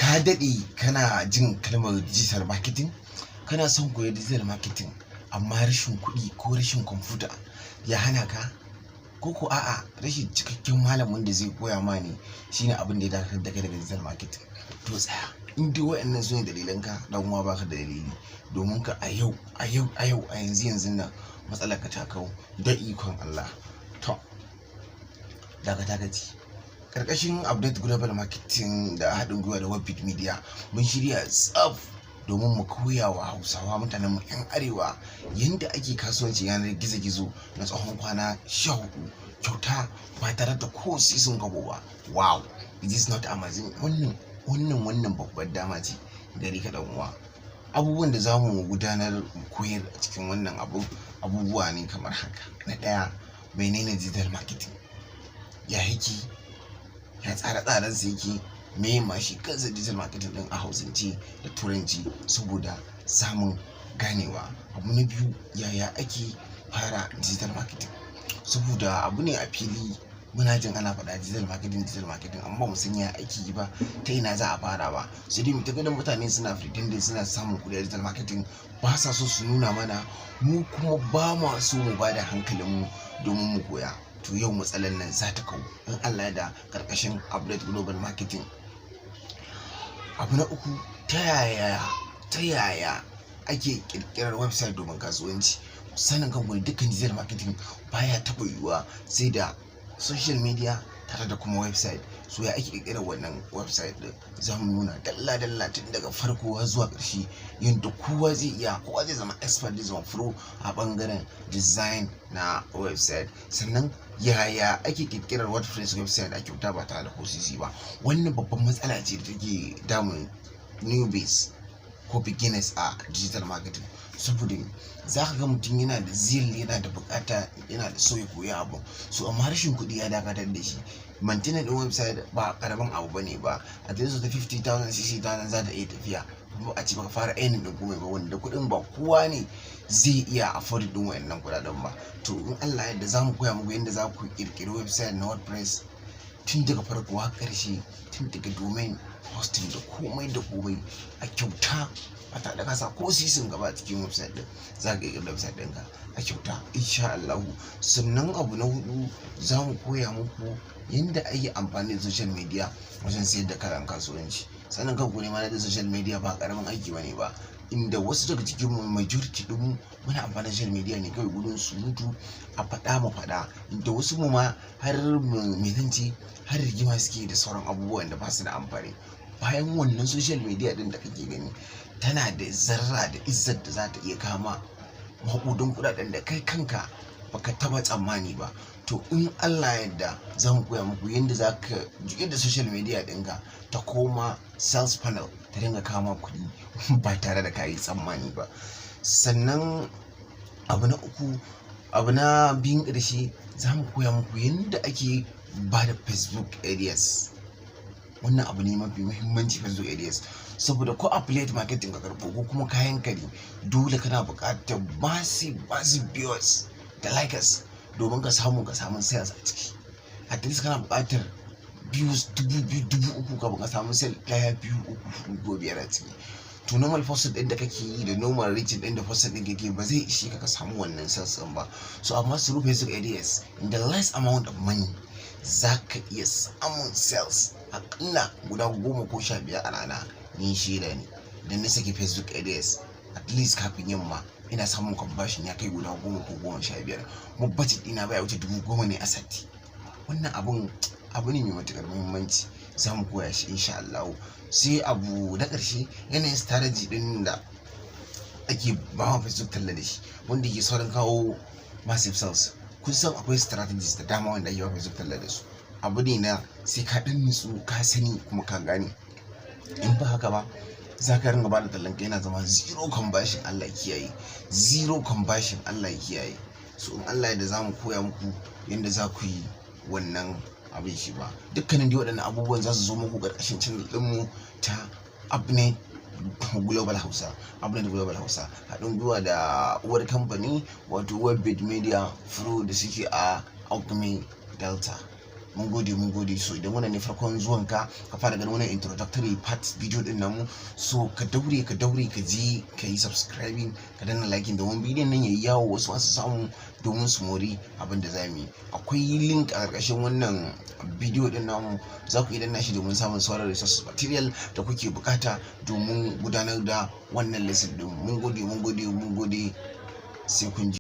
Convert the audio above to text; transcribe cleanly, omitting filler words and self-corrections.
Ka daɗe kana jin kalmar digital marketing, kana son koyi digital marketing, amma rashin kuɗi ko rashin kwamfuta ya hana ka, ko a'a, rashin cikakken malamin da zai koya ma ne shine abin da ya dakatar da kai daga digital marketing. To tsaya, in dai waɗannan su ne dalilanka, dan uwa, baka da dalili, domin ka a yau, a yau, a yau, a yanzu yanzun nan matsalar ka ta kau da ikon Allah. To dakata ka ji, karkashin Update Global Marketing da haɗin gwiwa da Webbeat Media, mun shirya tsaf domin mu koya wa Hausawa, mutanen mu 'yan Arewa, yadda ake kasuwanci yanar gizo-gizo na tsawon kwana 14 kyauta, ba tare da ko sisin kwabo ba. Wow, it is not amazing? Wannan babbar dama ce gare ka, dan uwa. Abubuwan da za mu gudanar mu koyar a cikin wannan abu, abubuwa ne kamar haka: na ɗaya, menene digital marketing, ya yake, ya tsare-tsaren sa yake, me ma shi kansa digital marketing din a Hausance da Turanci, saboda samun ganewa. Abu na biyu, yaya ake fara digital marketing? Saboda abu ne a fili, muna jin ana faɗa digital marketing, digital marketing, amma mu san ya ake yi ba, ta ina za a fara ba. Sai dai mu ta ganin mutane suna pretending suna samun kuɗi a digital marketing, ba sa so su nuna mana, mu kuma ba ma so mu ba da hankalinmu domin mu koya. To yau matsalar nan za ta kau in Allah ya da, karkashin Update Global Marketing. Abu na uku, ta yaya ake kirkirar website domin kasuwanci? Sanin kanku ne, dukkan digital marketing baya taɓa yiwuwa sai da social media tare da kuma website. So ya ake kirkirar wannan website din? Za mu nuna dalla dalla tun daga farko har zuwa ƙarshe, yadda kowa zai iya, kowa zai zama expert, zai zama pro a bangaren design na website. Sannan yaya ake kirkirar WordPress website a kyauta ba tare da ko sisi ba? Wannan babban matsala ce da take damun newbies ko beginners a digital marketing, saboda za ka ga mutum yana da zeal, yana da bukata, yana da so ya koyi abu, so amma rashin kuɗi ya dakatar da shi. Maintaining din website ba karamin abu bane ba. A least ta 50,000, 60,000 za ta iya tafiya, kuma a ce baka fara earning din komai ba, wanda kuɗin ba kowa ne zai iya afford din wayannan kuɗaɗen ba. To in Allah yadda, za mu koya muku yadda za ku kirkiri website na WordPress tun daga farko har ƙarshe, tun daga domain, hosting da komai da komai, a kyauta, ba tare da kasa ko sisin gaba cikin website din. Za ka ƙirƙiri website ɗinka a kyauta insha Allah. Sannan abu na hudu, za mu koya muku yadda ake amfani da social media wajen sayar da kayan kasuwanci. Sannan kanku ne ma da social media ba karamin aiki bane ba, inda wasu daga cikin mu, majority din mu, muna amfani da social media ne kawai gudun surutu, a faɗa mu faɗa, inda wasu mu ma har me zan ce, har rigima suke da sauran abubuwan da ba su da amfani. Bayan wannan, social media din da kake gani tana da zarra da izzar da za ta iya kama maƙudan kuɗaɗen da kai kanka baka taba tsammani ba. To in Allah yadda, za mu koya muku yadda za ka yadda social media ɗinka ta koma sales funnel, ta dinga kama kuɗi ba tare da kayi tsammani ba. Sannan abu na uku, abu na biyun ƙarshe, za mu koya muku yadda ake ba da Facebook ads. Wannan abu ne mafi muhimmanci, Facebook ads, saboda ko affiliate marketing ka karɓo ko kuma kayan ka ne, dole kana buƙatar massive, massive viewers da likers domin ka samu sales a ciki. At least kana buƙatar views 2,000, 3,000 kafin ka samu sale ɗaya, biyu, uku, huɗu ko biyar a ciki. To normal post ɗin da kake yi da normal reaching ɗin da post ɗin kake ba zai ishe ka ka samu wannan sales ɗin ba. So amma through Facebook ads, in the less amount of money, za ka iya samun sales aƙalla guda 10 ko 15 a rana. Ni shaida ne, idan na saki Facebook ads, at least kafin yamma ina samun conversion ya kai guda 10 ko 15, kuma budget ɗina baya wuce 10,000 ne a sati. Wannan abun abu ne mai matuƙar muhimmanci, za mu koya shi insha Allah. Sai abu na ƙarshe, yanayin strategy ɗin da ake ba ma Facebook talla da shi wanda ke saurin kawo massive sales. Kun san akwai strategies da dama wanda ake ba Facebook talla da su. Abu ne na sai ka ɗan nutsu, ka sani kuma ka gane. In ba haka ba, za ka ringa bada tallan ka yana zama zero conversion, Allah ya kiyaye, zero conversion, Allah ya kiyaye. So in Allah yadda, za mu koya muku yadda za ku yi wannan abin shi ba. Dukkanin dai waɗannan abubuwan za su zo muku ƙarƙashin channel ɗinmu ta Abnet Global Hausa, Abnet Global Hausa, haɗin gwiwa da uwar kamfani, wato Webbit Media Pro, da suke a Alchemy Delta. Mun gode. Mun gode, mun gode. So idan wannan ne farkon zuwan ka, ka fara ganin wannan introductory part video din namu, so ka daure, ka daure, ka je ka yi subscribing, ka danna liking, domin bidiyon nan yayi yawo, wasu su samu domin su mori abin da za mu yi. Akwai link a ƙarƙashin wannan bidiyo din namu, za ku iya danna shi domin samun sauran resources material da kuke bukata domin gudanar da wannan lesson din. Mun gode, mun gode, mun gode, sai kun ji.